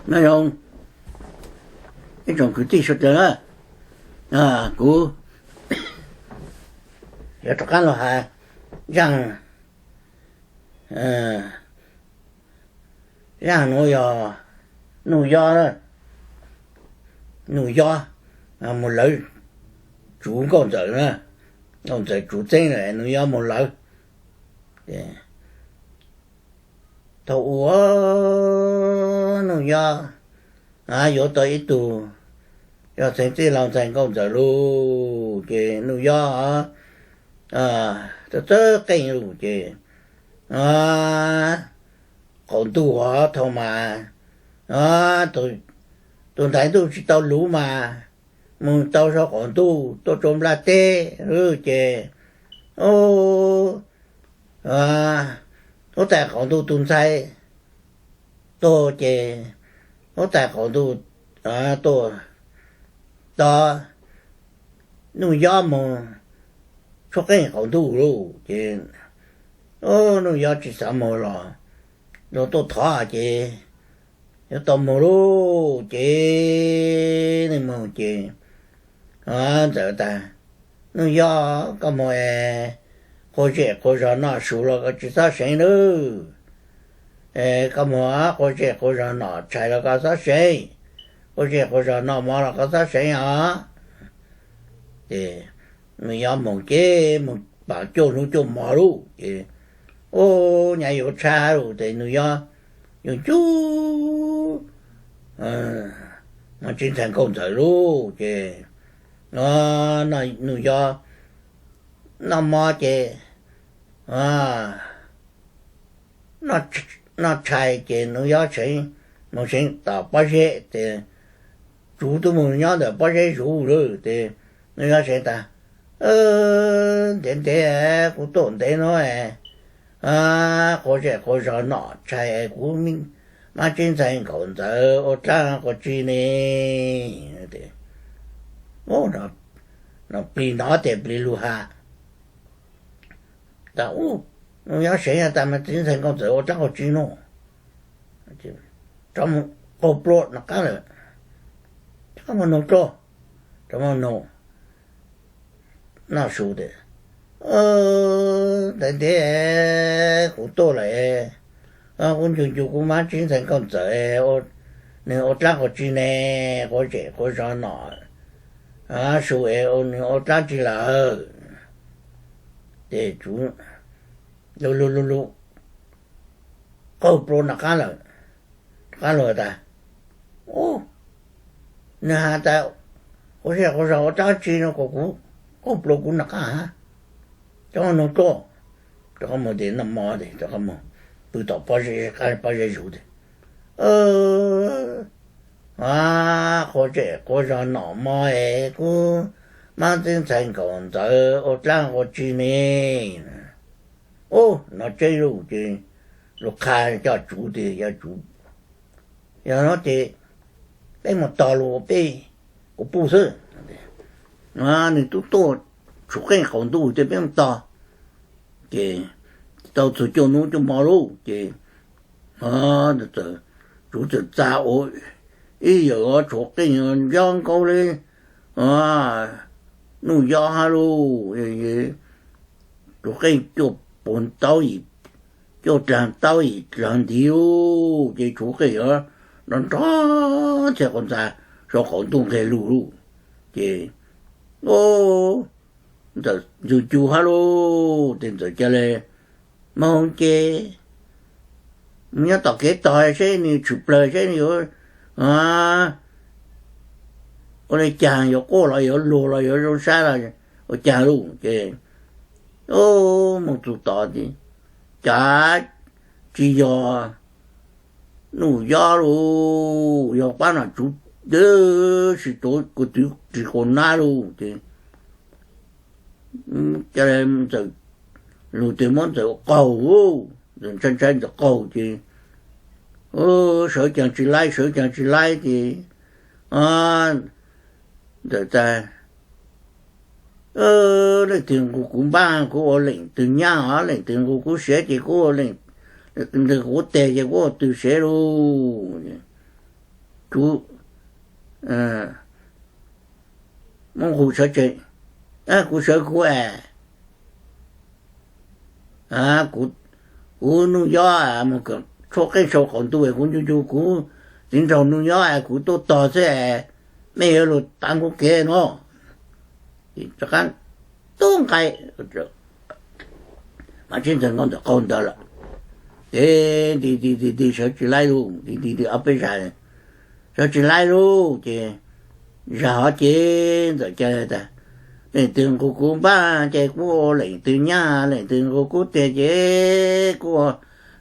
Nyob zoo ib tsoom kwv tij sawv daws na, kuv yuav rov qab los hais zaj, zaj nuav yog Nuj Yob, Nuj Yob mus lawv Tsuv Nkauj Ntxawm na, Nkauj Ntxawm Tsuv Txeeb, Nuj Yob mus lawv. Thaum ub Nuj Yob yuav tau ib tug yog txheej txwj laug ntxhais Nkauj Ntxawm lauj, ces Nuj Yob txawj txawj qeej lauj, ces qaum ntuj thaum mas tus ntaiv ntuj tsis tau luv mas mus tau sau qaum ntuj tuaj rau nplaj teb, ces huab tais qaum ntuj tus ntxhais tuag, ces huab tais qaum ntuj tuaj, tod Nuj Yob mus tshuab qeej qaum ntuj lauj, ces Nuj Yob tsis xav mus los luag tuaj thov ces yuav tau mus lauj, ces nws mus ces Ntxawm tas, Nuj Yob, koj mus es quas zej quas zog noj su los koj tsis txhob seev nawb. Koj mus quas zej quas zog nom tshais los koj txhob seev, quas zej quas zog noj mov los koj txhob seev os. Ces Nuj Yob mus ces mus pam cuaj hnub cuaj hmo lauj, ces ua nyab yuav tshab lauj, ces Nuj Yob yug cub Mab Txwv Ntxhais Nkauj Ntxawm lauj, ces Nuj Yob noj mov ces noj tshais ces Nuj Yob seev, mus seev tom pob zeb ces Tsuv twb mus nyob ntawm pob zeb zuv lawm, ces Nuj Yob seev tas, ntev ntev kuv tuaj ntev no, quas zej quas zog nom tshais kuv Mab Txwv Ntxhais Nkauj Ntxawm ua dlaab quas tsi ne. No plig nov tes plig lug has tas, Nuj Yob seev tas Mab Txwv Ntxhais Nkauj Ntxawm ua dlaab quas tsi no, rov mus qaug plua nov qaab lawm, rov mus nug rua, rov mus nug noj su tes, ntev ntev kuv tuaj lawm, kuv ncu ncu kuv Mab Txwv Ntxhais Nkauj Ntxawm, nws ua dlaab quas tsi ne, quas zej quas zog nom su es nws ua dlaab tsi lawm. Ces Tsuv lug lug lug lug qaug plua nov qaab lawm, qaab lug tas, nws has tas quas zej quas zog ua dlaab tsi no kuas kuv qaug plua kuv nov qaab hab, rov mus nug rua, rov mus tes noj mov tes rov mus pw tom pob zeb, qaab pob zeb zuv tes, quas zej quas zog nom mov es kuv Mab Txwv Ntxhais Nkauj Ntxawm ua dlaab quas tsi ne. Ub, nov tseeb lauj, ces lug qha coj Tsuv tes, yog Tsuv, yog no ces peb mus tog lug peb, kuv pum xwb. Nws tub tuaj tshuam qeej qaum ntuj tes peb mus tog. Ces tau txug cuaj nub cuaj mo lauj ces Tsuv txawm txag ua ib yawm tshuam qeej nco nkaus li Nuj Yob hab lauj. Tshuam qeej cuaj puag taub yim, cuaj dlaag taub yim dlaag ntiv lauj, ces tshuam qeej nrov nrov txhia quas ntxa saum qaum ntuj nqeg lug lauj. Ces Ntxawm ncu ncu hab lauj, ces Ntxawm ca le moog ces mus nyob tom kev tog seb nws tshwm plawg seb nws yuav ua le caag, yuav quaj los yuav luag los yuav zoo sab los ua caag lauj. Ces mus txug tod ces cas tsis yog Nuj Yob lauj, yog pab nom Tsuv dwb si tuav kuv twv ris quas nab lauj. Ces ca le Ntxawm lug tes muab Ntxawm qaug, Ntxawm ntshai ntshai Ntxawm qaug ces sawv caag tsis laib, sawv caag tsis laib ces Ntxawm tas, leej twg nqus kuv npaab kuv ua leej twg nyab, leej twg nqus kuv siav ces kuv ua leej, leej twg nqus kuv teg ces kuv ua twg siav lauj. kuv muab nqus sawv tsees, kuv sawv kuv es, kuv Nuj Yob mus tshuab qeej sau qaum ntuj, kuv ncu ncu kuv txiv nraug Nuj Yob es kuv tuaj tog xwb es mej yuav lug tav kuv kev no. Rov qaab tub nqaij, Mab Tsib Ntxhee Nkauj Ntxawm qaug ntawd lawm, ces nti nti nti nti sawv tsis laib lug, nti nti nti ob peb zag sawv tsis laib lug ces zag hov ces Ntxawm ca tas, leej twg nqus kuv npaj ces kuv ua leej twg nyab, leej twg nqus kuv tiag ces kuv ua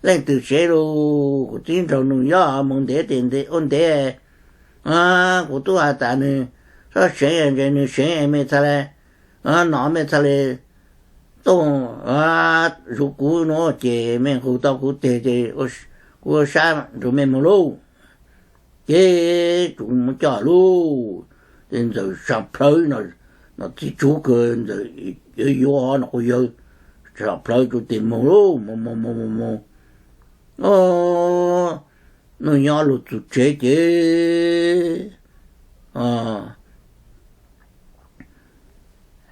leej twg sev lug. Kuv txiv nraug Nuj Yob mus ntev tes ntev ua ntev, kuv tub has tas nws txhob seev, ntshe nws seev es mej txhaj le no, mej txhaj le tuaj zuv kuv no ces mej nqus tau kuv teg ces kuv ua sab nrug mej moog lauj. Ces Tsuv muab coj lauj, ces Ntxawm sab plhawv no, txiv tsuv kawg Ntxawm yuav yuav no quas yawg sab plhawv Tsuv tes moog lauj, moog moog moog moog moog, Nuj Yob lug txug tsev ces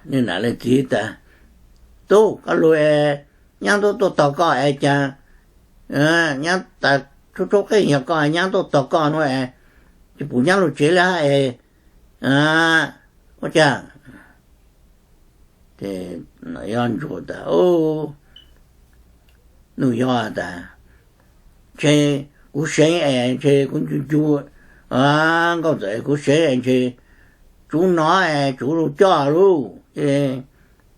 nws nam leej txiv tas, tub, koj lug es nyab tuaj tuaj tog koj es cas, nyab tas tshuab tshuab qeej yog koj, nyab tuaj tog koj no es, tsis pum nyab lug tsev le hab es, ua cas? Ces Yob Ntsuag tas, Nuj Yob tas, ntshe kuv seev es ntshe kuv ncu ncu Nkauj Ntxawm, kuv seev es ntshe Tsuv no es Tsuv lug coj lauj, ces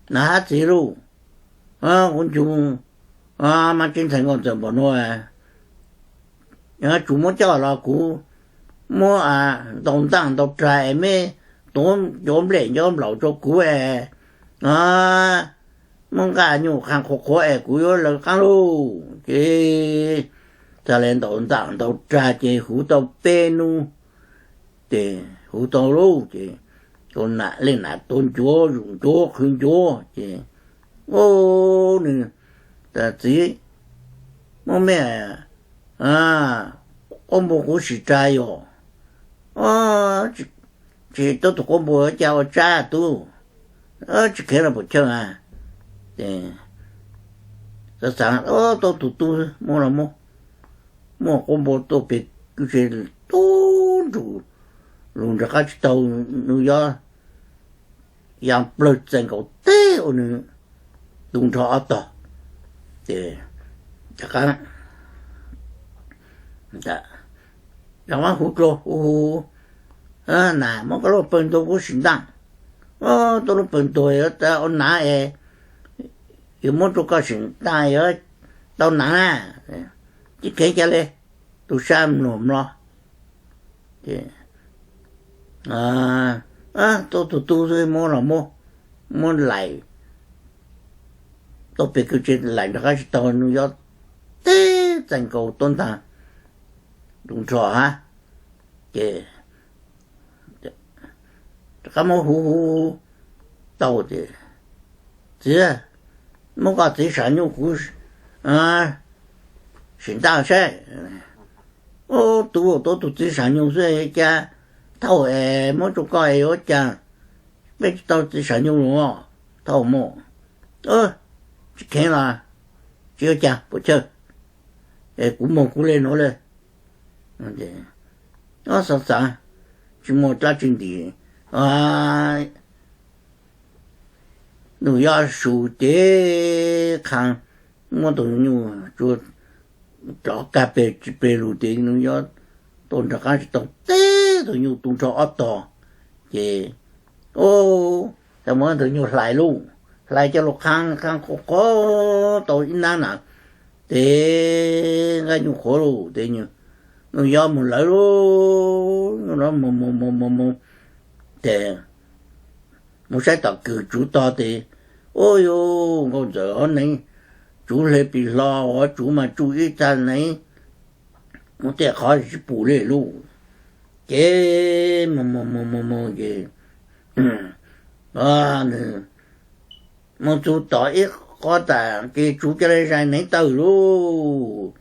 nam hab txiv lauj, kuv ncu Mab Tsib Ntxhee Nkauj Ntxawm npaum no, Tsuv muab coj los kuv muab ntaus ntaj ntaus rag es meb tuav ncuav nplej ncuav nplaum rua kuv es, muab nqaj nyuj qha qhuav qhuav es kuv yuav lawv qaab lauj. Ces txhaj le ntaus ntaj ntaus rag ces huv tau peb nub, ces huv tau lauj ces leej nam tuav ncuav, zuj ncuav qhwv ncuav ces, o, nws tas, txiv, muab mej quab npua kuv sim tsa yom. Tsis tau tus quab npua cas ua tsab tub, tsis kheev los puas chawj a. Xav xav, tau tus tub muab los muab, muab quab npua tuaj pem kwj tse tub nrug lug nrug qab tsis tau, Nuj Yob ya plawg txais nkaus teb ua nws tu nrho ob tog. Ces rov qab, rov qab huv dlua, huv huv, nas, muab koj lub pawg ntug kuv sim ntaaj. Tau lub pawg ntug yuav ua nas es, yuav muab rua koj sim ntaaj yuav tau nas na, tsis kheev ca le, tu sab mluag mlo. Tau tus tub muab los muab, muab laim, tuaj pem kwj tse laim nrug qab tsis tau, Nuj Yob teb txais nkaus tuab ntaag tu nrho hab. Ces rov qab muab huv huv tau ces, txiv, muab koj txiv sam nyuj kuv sim ntaaj saib. Ub, tub, tau tus txiv sam nyuj xwb cas, thauj es muab rua koj es ua cas, peb tsis tau txiv sam nyuj los, thauj mus. Tsis kheev los tsis ua cas puas chawj, es kuv moog kuv le nuav le. Xav xav tsis muaj dlaab tsi ntim, Nuj Yob su ces qha muab tus nyuj tsua rov kag peg tsis peg lug ces Nuj Yob tuaj nrug qab tsis tau teb tus nyuj tu nrho ob tog. Ces, o, tas muab tus nyuj hlais lauj, hlais coj lug qha qha qhuav qhuav tau ib nab na, ces nqaj nyuj qhuav lauj ces Nuj Yob moog lawv lauj, moog moog moog moog moog, ces moog saib tom kws Tsuv tog ces, ub, yuav Nkauj Ntxawm hov neev, Tsuv hle pis hlo ua Tsuv mas tsuj ib txha neev, muaj tej qhov tsis pum le lauj. Ces moog moog moog moog moog ces nws moog txug tom ib qhov tas ces Tsuv ca le zais neev tawg lauj.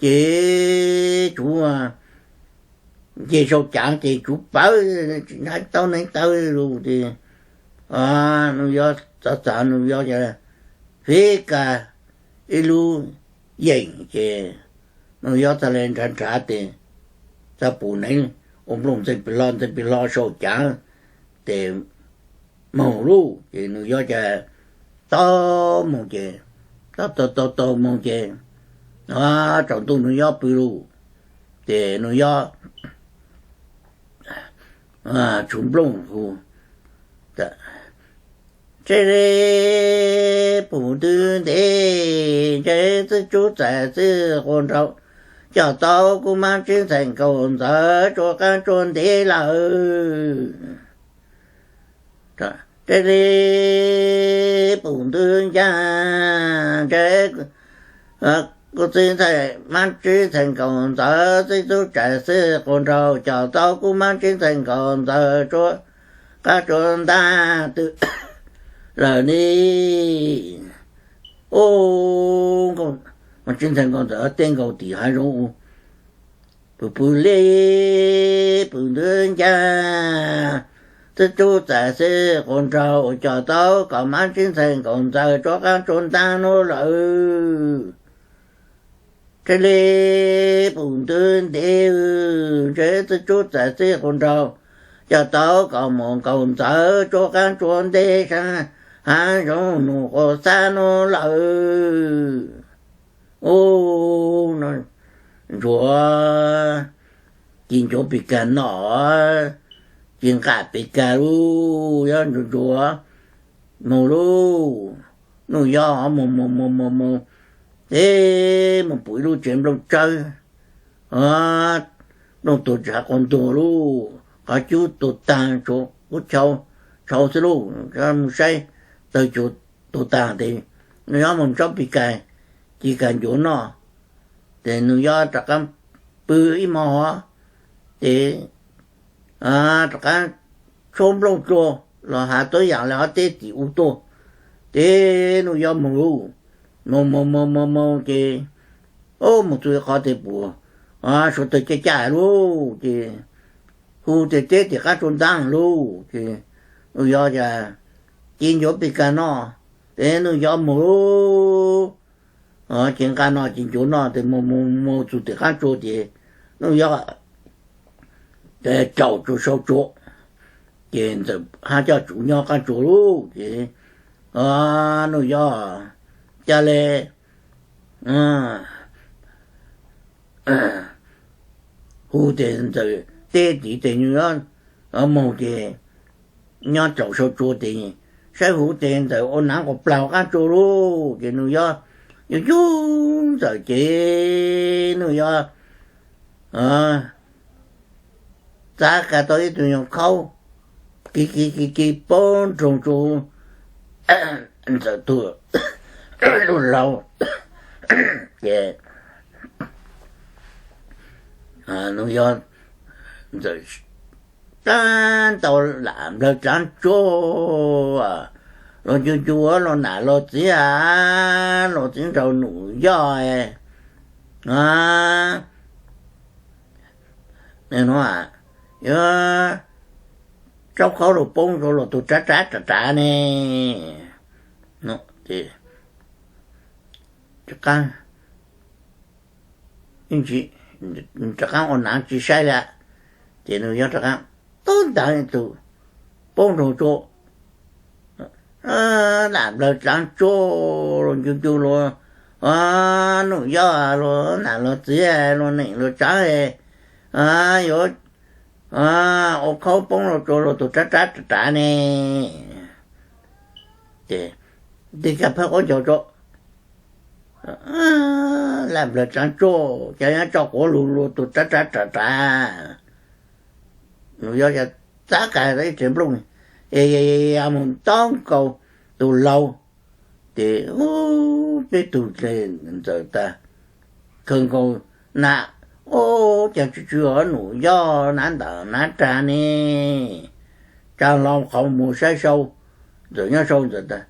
Ces Tsuv nce sau cav ces tsuv pawv, tsis nrhav taub neeb tawb lug ces Nuj Yob txav txav Nuj Yob fiv ka ib lub yeem ces Nuj Yob txhaj le nrhav nrhav tes txhaj pum neeb ua nplooj ntxeeg pes hlo ntxeeg pes hlo sau cav tes moog lug ces Nuj Yob ca tau moog ces tau tau tau moog ces tsaus ntuj Nuj Yob pw lug ces Nuj Yob tshuv nplooj hu, tse le pum ntwg ntev ntshe txwj tsub txais txwj quas nraug, coj tau kuv mab tsib ntxhais nkaus ntxawm tsua qaab tsua ntev lawm. Tse le pum ntwg ncaag ntshe kuv txwj ntxhais mab tsib ntxhais nkaus ntxawm txwj tsub txais txwj quas nraug, coj tau kuv mab tsib ntxhais nkaus ntxawm tsua qab tsua ntaag twg lawm ne. Mab tsib ntxhais nkaus ntxawm tej nkaus tim haav zoov u, pw pw le pum ntwg ncaag, txwj tsub txais txwj quas nraug, coj tau kuv mab tsib ntxhais nkaus ntxawm tsua qab tsua ntaag nuav lawm. Tse le pum ntwg ntev ntshe txwj tsub txais txwj quas nraug, coj tau kuv mab nkaus ntxawm tsua qab tsua ntev sab haav zoov num quas xab nuav lawm. Ub, Ntsuag, ci ncuav pes kag noj, ci nqaj pes kag lug, yog Ntsuag Ntsuag, moog lug. Nuj Yob moog moog moog moog moog, teb moog pum ib lub tsev nplooj tsawb, nplooj tuag tsis hab quas ntuag lug, qhov cub tuag taag, tshuav qub chau tshau xwb lug. Moog saib tawg cuag tuag taag tes Nuj Yob moog ntsaub pes kag, ci kag ncuav noj. Ces Nuj Yob rov qaab pw ib hmo hov, ces rov qaab tshuab nplooj dlua los has tuab yaam le hov teb tim u tuaj. Ces Nuj Yob moog lug, moog moog moog moog moog ces ub, moog txug ib qhov tes pum suav tawg caj caj lug ces hu tes teb tim qaab tsua ntaag lug ces Nuj Yob ca ci ncuav pes kag noj. Ces Nuj Yob moog lug, ci nqaj noj ci ncuav noj tes moog moog moog txug tim qaab tsua ces Nuj Yob tsaus tsua sau tsua, ces Ntxawm hab coj tsuv nyob qaab tsua lug ces Nuj Yob ca le hu tes Ntxawm teb tim tes Nuj Yob moog ces nyob tsaus sau tsua tes saib huv tes Ntxawm ua naav quas plaag qaab tsua lug ces Nuj Yob yug yug Ntxawm ces Nuj Yob txav kag tau ib tug nyuas khaub kiv kiv kiv kiv poob nroog tsua Ntxawm tug lub laug ces Nuj Yob, Ntxawm taab tau lam nplawg tsaav tsuag, los ncu ncu los nam los txiv, los txiv nraug Nuj Yob, yuav tsaub khaub lug poob rua luag tug rab rab rav rav ne. Rov qaab ua naav tsi saib le, ces Nuj Yob rov qaab tub ntaag ib tug poob nroog tsua, nam nplawg tsaav tsuag, los ncu ncu los, Nuj Yob los nam los txiv, los neej los tsaav, yuav ua khaub poob rua luag tug rab rab rav rav ne. Ces tig kag phawb quab ncaug tsua, nam nplawg tsaav tsuag, cov nyob tso quav lug luag tug rab rab rav rav. Nuj Yob ca txav kag ib tsev nplooj, moog ntaub nkaus tug laug, ces peb tug Ntxawm tas, khawg nkaus nam, ub, caag tsw tsw Nuj Yob naav ntawm naav rag ne. Tsa hlo qhov muag saib sau, Ntxawm nyob sau Ntxawm tas,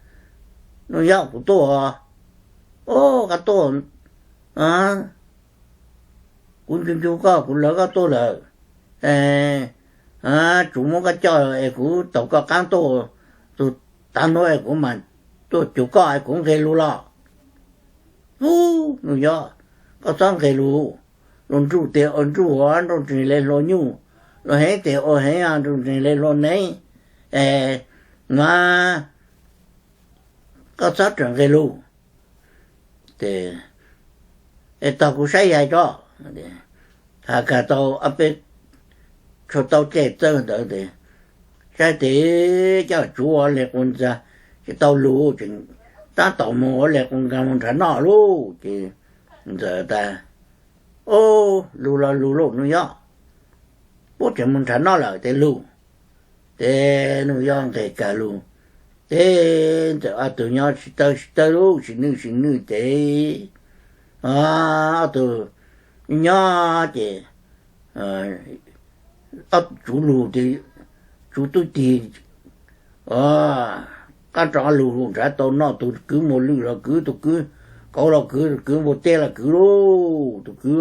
Nuj Yob kuv tuaj, ub, koj tuaj, kuv ncu ncu koj kuv lawv koj tuaj lawm. tsuv muab koj coj es kuv taug koj qaab tuaj, tus tav nuav es kuv mam tuaj cuag koj es kuv nqeg lug los. Ub, Nuj Yob, koj txhob nqeg lug. Luas nruj tes ua nruj, luas neeg le hlua nyuj, luas heev tes ua heev, luas neeg le hlua neev, es koj txhob rawm nqeg lug. Tes, es tog kuv saib yais tso. Has kag tau ob peb tshuaj taub ceg txawb ntawd tes, saib tes coj tsuv ua le quas ntxa, tsis tau lug, tseem tab tom moog ua le quas nkaag moog nrhav noj lauj. Ces Ntxawm tas, Ub, lug los lug lauj Nuj Yob, puab tseem moog nrhav noj lawm tes lug. Ces Nuj Yob nqeg kag lug, ces Ntxawm ob tug nyob sib tawb sib tawb lauj, sim nwj sim nwj ces ob tug nyob ces ob tsuv lug tes, tsuv tub tig, qab rov lug nrhav tau noj, tus kwv muas lwj los kwv, tus kwv kauv los kwv, tus kwv npua teb los kwv lauj, tus kwv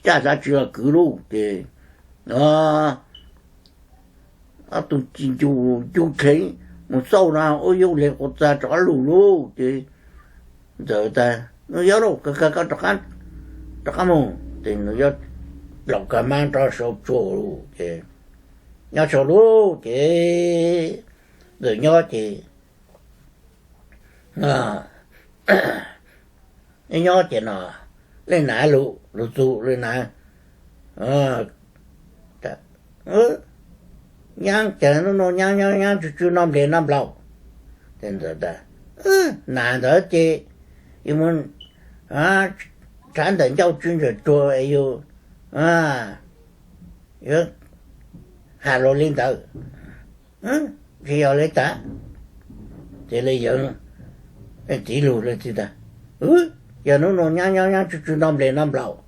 caj xav tsi los kwv lauj. Ces ob tug ci ncu ncu dheev mus xauj no ua yuj le quas ntxa rov lug lauj. Ces Ntxawm tas, Nuj Yob lauj, kag kag koj rov qab moog. Ces Nuj Yob plaum kag mab rov sau tsuag lauj. Ces nyob sau lauj ces Ntxawm nyob ces nyob ces no, le nav lug, lug txug le nav, nyaab ces nub nua nyaab nyaab nyaab tsw tsw noj nplej noj nplaum. Ces Ntxawm tas, Nas ntawd ces yus mus nrhav ntawm ncauj tsw ntawm tsuag es yus yuav has luas li ntawd, tsis yog li tas. Ces le yawg txiv lug le txiv tas, Yog nub nua nyaab nyaab nyaab tsw tsw noj nplej noj nplaum,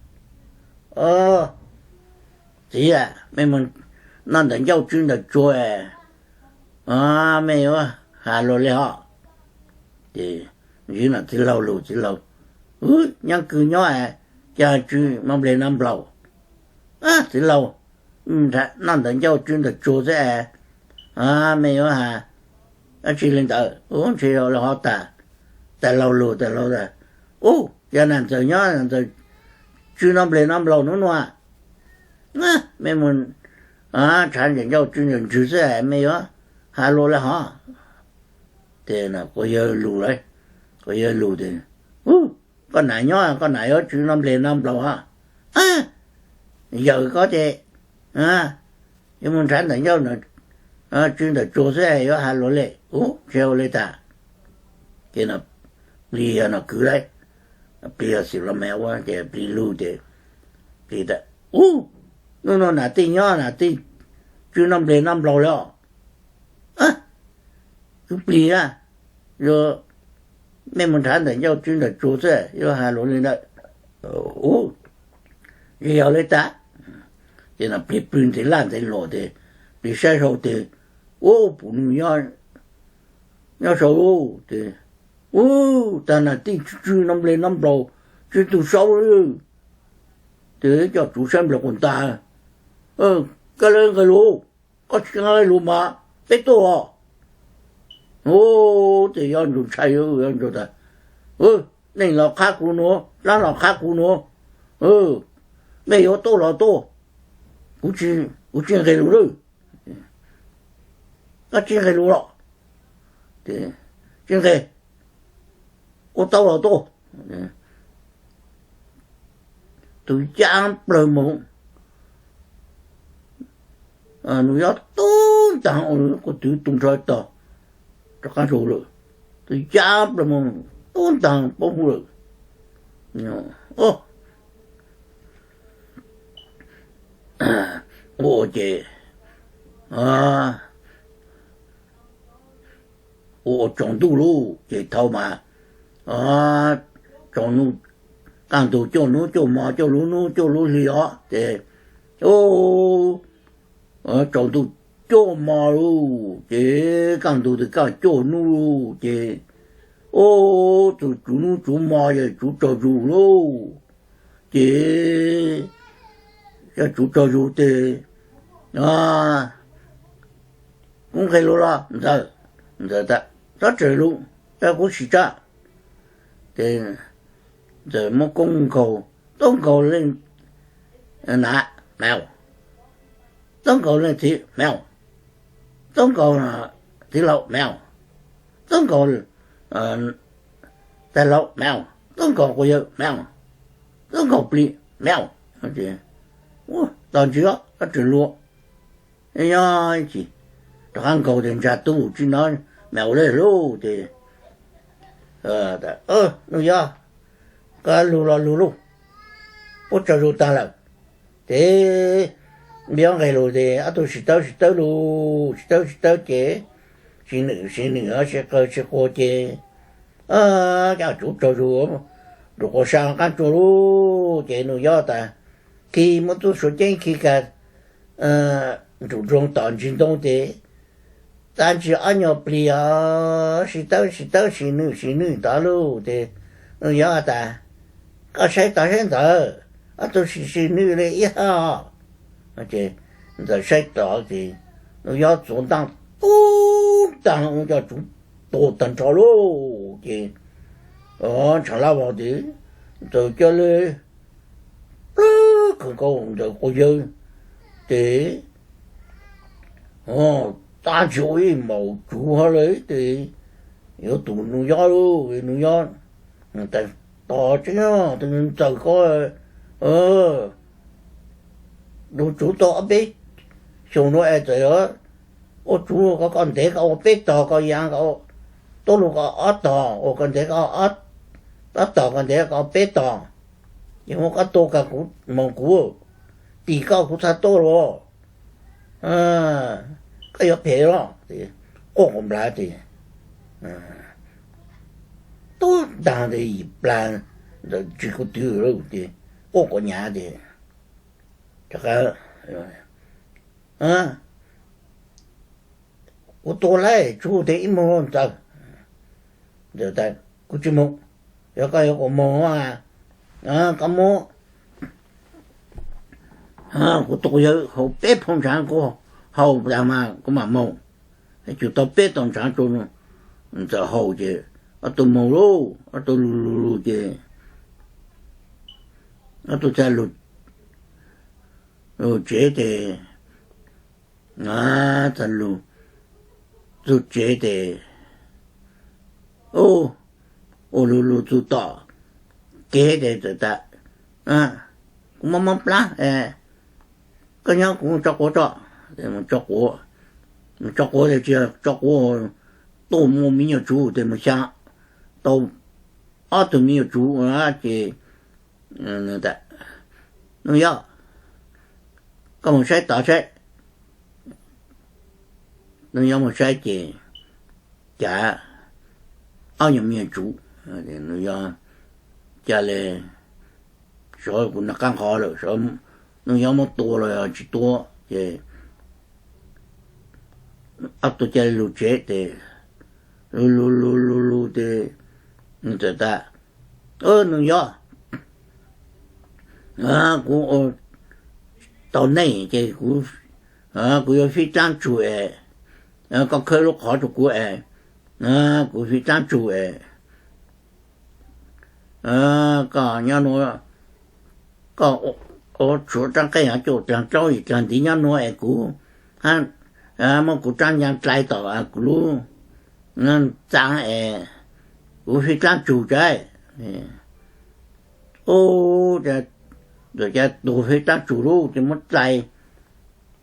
txiv a, mej mus noj ntawm ncauj tsw ntawm tsuag, mej yuav has luas li hos. Ces ntxiv no txiv laug lug, txiv laug, Nyaab kws nyob es, ca tsw noj nplej noj nplaum. Txiv laug, noj ntawm ncauj tsw ntawm tsuag xwb es, mej yuav has dab tsi li ntawd? Ub, ntshe yog li hov tas. Tais laug lug, tais laug tas, Ub, yog Nas Ntxawm nyob, Nas Ntxawm tsw noj nplej noj nplaum nub nua, mej mus nrhav ntawm ncauj tsw ntawm ntswg xwb es mej yuav has luas li hov. Ces quas yawg lug lawm, quas yawg lug tias, Ub, koj nam nyob koj nam yuav tsw noj nplej noj nplaum hov. Yawm koj ces yuav mus nrhav ntawm ncauj tsw ntawm tsuag xwb yuav has luas li, ub, tsis ua li tas. Ces plis yog no kwv lawm, plis yog xim los me ua ces plis lug ces plis tas, Ub, nub nua nam tij nyob nam tij tsw noj nplej noj nplaum li os. Kwv plis a, yuav, mej mus nrhav ntawm ncauj tsw ntawm tsuag xwb yuav has luas li ntawd. Ub, tsis yog li tas. Ces no plis pw ntxiv laj ntxiv luam ces plis saib sau tes, ub, pum nus nyob sau lauj. Ces ub, tag nam tij tsw tsw noj nplej noj nplaum, tsw tug saub. Ces coj tsuv saib nplej quas ntxa, Koj le nqe lug, koj tsis nqe lug mas peb tuaj os. Ub, ces Yob Ntsuag ntshai, Yob Ntsuag tas, Neeg los qhab kuv nuav, dlaab los qhab kuv nuav, mej yuav tuaj los tuaj, kuv tsis nqe lug lawm. Koj tsis nqe lug los? Tsis nqe, ua tau los tuaj. Tug yaab plawg moog, nws yuav tub ntaag, kuv twv tu nrho tog rov qaab lug lawm. Tug yaab plawg moog tub ntaag poob hwj lawm. Ua ces ua ua tsaus ntuj lauj, ces thaum mas tsaus ntuj, kaj ntug cuaj nub cuaj mo, cuaj lub nub cuaj lub hli os, ces tsaus ntuj cuaj mo lauj, ces kaj ntug tes kaj cuaj nub lauj, ces ua txug tsuv nub tsuv mo yog tsuv tsaug zug lauj, ces yog tsuv tsaug zug tes Kuv nqes lug los ntxawm. Ntxawm tas, txhob tsaws lug, kuv tsis tso. Ces ntxawm muab koob nkaus, tub nkaus leej nav, mauj, tub nkaus leej txiv, mauj, tub nkaus txiv laus, mauj, tub nkaus tais laus, mauj, tub nkaus quas yawg, mauj, tub nkaus plig, mauj. Tos ntsis, txhob tsaws lug. Nyob ib chim rov qab nkaus tes ntsa tub tsis nov, mauj, ua li lug ces, Nuj Yob, koj lug los lug lauj, puab tsaws zug taag lawm. Ces Nuj Yob nqes lug ces ob tug sib tawb sib tawb lug, sib tawb sib tawb ces sib nwj sib nwj, sib qawg sib quas ces cov tsuv tsaws zug nraum quas sa qaab tsuag lug ces Nuj Yob tas, khi muab tub Suav Ceeb khi kag nraum nroog tom ntsis ntoo ces tag ntsis ob nyuag plig os, sib tawb sib tawb sib nwj sib nwj tod lug ces Nuj Yob tas, koj saib tod saib ntawd, ob tug sib sib nwj li ib hab. Ces ntxawm saib tod ces Nuj Yob txuas ntaaj tub ntaag ua cov tsuv tua taag nrho lug ces ntshav lab vog tes ntxawm ca le plawg kawg nkaus ntawm quas yawg ces tag ntsis ua ib maum tsuv hab le tes yuav tus Nuj Yob lug, Nuj Yob tas, tos tseeb, tus Ntxawm ko, lug tsuv tau ob peb xyoos nuav es txawm ua tsuv ko, koj ntev koj ua peb tog, koj ya tuab lug ko ob tog, ua koj ntev koj ob tog, koj ntev koj ua peb tog, ces muab koj tua kag kuv moog kuv, tim koj kuv txhaj tuab lug. Koj yuav phem los? Quaj quas nplav tes tub ntaag tes yim plag ntawm tsis kuv twv lawm ces quaj quas nyav tes, kuv tua laib tsuv tes ib moog Ntxawm. Ntxawm tas, kuv tsis moog. Yog koj yuav kuas moog, koj muab kuv tus quas yawg haus peb phau ntshaav kuv haus tas mas kuv mam moog. Tsum tau peb tau ntshaav rua Ntxawm haus ces ob tug moog lauj, ob tug lug lug lug ces ob tug txag lug tsev tes, txag lug txug tsev tes ua lug lug txug tom kev tes txawm tas, kuv mob mob plab, koj nyob kuv tso quav tso. Mus tso quav, mus tso quav tes tsis yog tso quav, tuaj muaj me nyuam tsuv tes mus xyaa tau ob tug me nyuam tsuv ces Nuj Yob, koj mus saib tod saib. Nuj Yob mus saib ces cas ob nyuag me nyuam tsuv, Nuj Yob ca le, sawv kuv noj qaab qhov lawm, Nuj Yob muab tua los yog tsis tua ces ob tug ca le lug tsev tes lug lug lug lug lug tes Ntxawm tas, Nuj Yob, kuv tau neej ces kuv yuav fij dlaab tsug es, koj khawb lub qhov rua kuv es, kuv fij dlaab tsug es, koj nyob nuav, koj ua tshuav rab qeej coj dlaag tsaub yim dlaag ntiv nyob nuav es kuv muab kuv rab ncaa dlai tom kuv lub ntxaa es kuv fij dlaab tsug tsa. Ub, Ntxawm ca tuag fij dlaab tsug lub ces muab dlai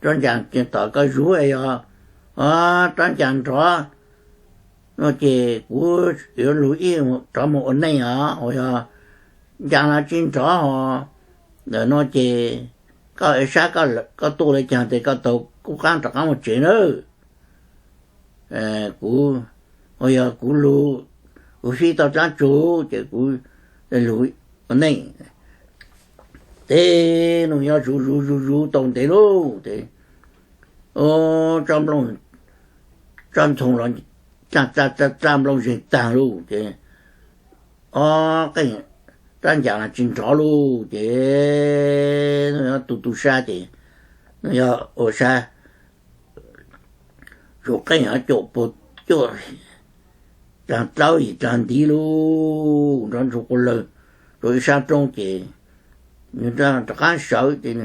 rab ncaa tom koj zuv es yog rab ncaa nrov no ces kuv yuav lug ib rov moog ua neej os. Yog ncaa los tsis nrov os, ntawm no ces koj ev sab koj tuaj le caag tes koj taug kub qaab rov qaab moog tsev nawb. Kuv, yog kuv lug, kuv fij tau dlaab tsug ces kuv lug ua neej. Tes Nuj Yob zuv zuv zuv zuv tau ntev lug tes tsob ntxhoo los tsa nplooj zeeg taag lug ces ob qeej rab ncaa los tsis nrov lug ces Nuj Yob tu tu sab ces Yog ua sab, tsum qeej caum puag, caum dlaag dlaub yim dlaag ntiv lug nrov ntsuag quas lawg rua ib sab roob ces nws rov qaab sawv ces,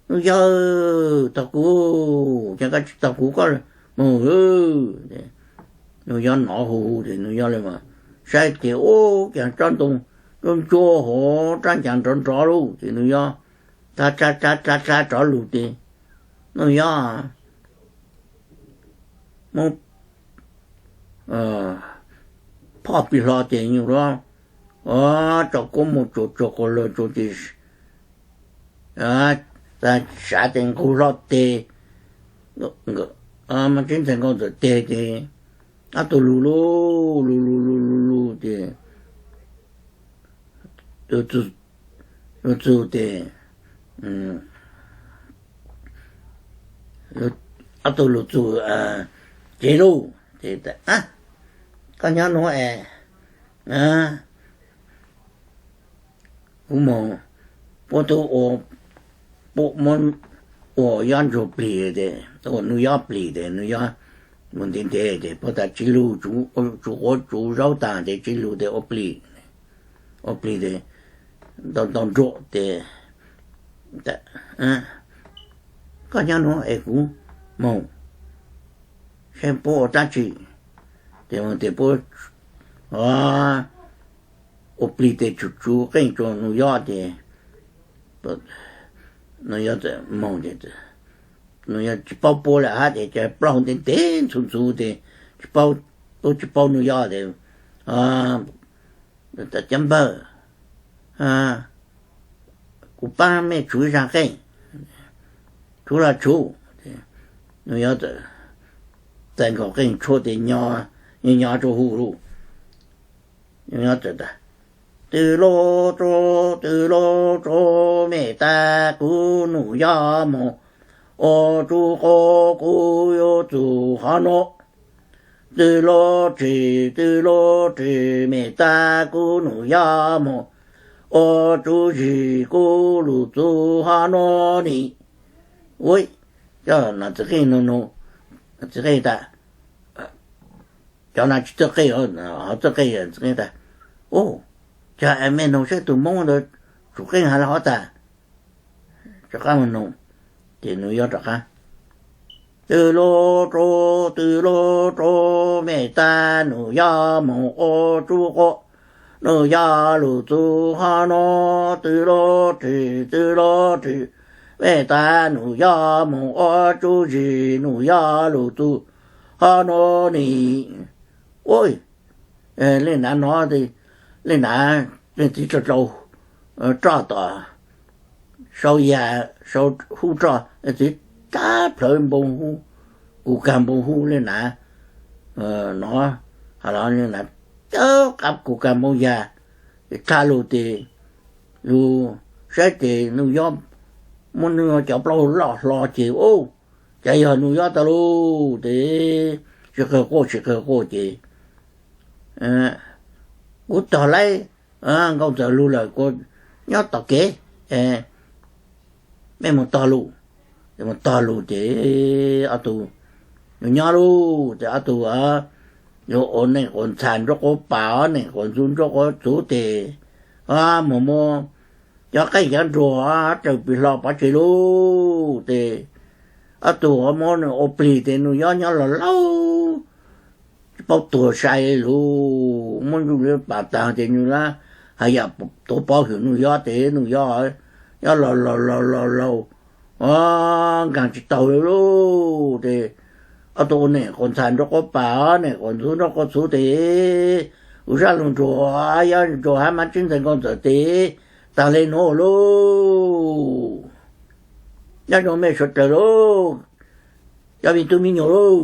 Nuj Yob, tog kuv, ces koj tsi tog kuv koj moog. Nuj Yob nov hu hu ces Nuj Yob le mas saib ces ua caag tsob ntoo ntsuag ntsuag hov rab ncas nrov nrov lug ces Nuj Yob tsa tsa tsa tsa rov lug ces Nuj Yob muab phoj plig hlo ces nyuas tso kuab muag tsuag tsuag quas lawg tsuag ces sav tes nqug hlo teg, Maj Tsib Ntxhais Nkauj Ntxawm teg ces ob tug lug lug lug lug lug lug lug ces lug txug tes, ob tug lug txug tsev lug ces, Koj nyob nuav es kuv moog puab tub ua, puab muab ua Yob Ntsuag plig tes, ua Nuj Yob plig tes Nuj Yob mus ntev ntev tes puab tas tsi lug, tsuv quav tsuv zaub taag tes tsi lug tes ua plig, ua plig tes ntau ntau nruam tes, Koj nyob nuav es kuv moog saib puab ua dlaab tsi. Tes tes puab ua plig tes tsuv tsuv qeej rua Nuj Yob tes Nuj Yob moog, Nuj Yob tsi paub puab le hab tes ca plaub ntev ntev ntxhuv ntxhuv tes tsi paub, tub tsi paub Nuj Yob tes, Cov npawg, kuv paab mej tsuv ib zaag qeej. Tsuv los tsuv. Nuj Yob txais nkaus qeej tshuaj tes nyo nyo rua hu lug. Nws txawm tas, Tw lug tsuv, tw lug tsuv, mej tas kuv Nuj Yob moog ua tsuv quab, kuv yuav txug hov nuav. Tw lug tshwm, tw lug tshwm, mej tas kuv Nuj Yob moog ua tsuv zig, kuv lug txug hov nuav ni. Ua, cov no txiv qeej nug, txiv qeej tas, Cov no tsi txawj qeej, hov txawj qeej. Txiv qeej tas, Ua, ca mej nug saib tug Moob ntawd tsum qeej has le hov tas. Rov qaab moog nug, ces Nuj Yob rov qaab, Tw lug tsuv, tw lug tsuv, mej tas Nuj Yob moog ua tsuv quab, Nuj Yob lug txug hov nuav. Tw lug tshwm, tw lug tshwm, mej tas Nuj Yob moog ua tsuv zig, Nuj Yob lug txug hov nuav ni. Ua, le nav no, le nav, leej txiv rau rau roj tom, sau yam, sau hub roj, leej txiv rab plhawv npoo hub, kuv kag npoo hub le nav no, hab los le nav cawb qab kuv kag npoo yag, tshaj lug tes lug saib tes Nuj Yob muab Nuj Yob cov plaub loj hlo ces, Ua, cas yog Nuj Yob tag lug tes, tsis qawg quaj tsis qawg quaj ces, Kuv tog laib Nkauj Ntxawm lug lawm, kuv nyob tom kev, mej moog tog lug. Moog tog lug ces ob tug nyob lug tes ob tug yuav ua neej quas ntxhas nraug quas pas, neej quas ntxhw nraug quas txhuv tes, moog muab cov qeej cov nruas raws plig hlo pov tseg lug tes ob tug muab nws ua plig tes Nuj Yob nyob los laug tsis paub tuag sai lug, muab ntsuj lug pas taag ces nws lab has yam tuav pov hwm Nuj Yob tes Nuj Yob nyob los laug laug laug laug, nkaag tsis taug lug lug tes ob tug ua neej quas ntxhas nraug quas pas, neej quas ntxhw nraug quas txhuv tes, kuv sab lug ntsuag, Yob Ntsuag hab Mab Tsib Ntxawg Nkauj Ntxawm tes taag le nuav lauj. Nyob zoo mej suav dlawg lauj, cov me tub me nyuam lauj.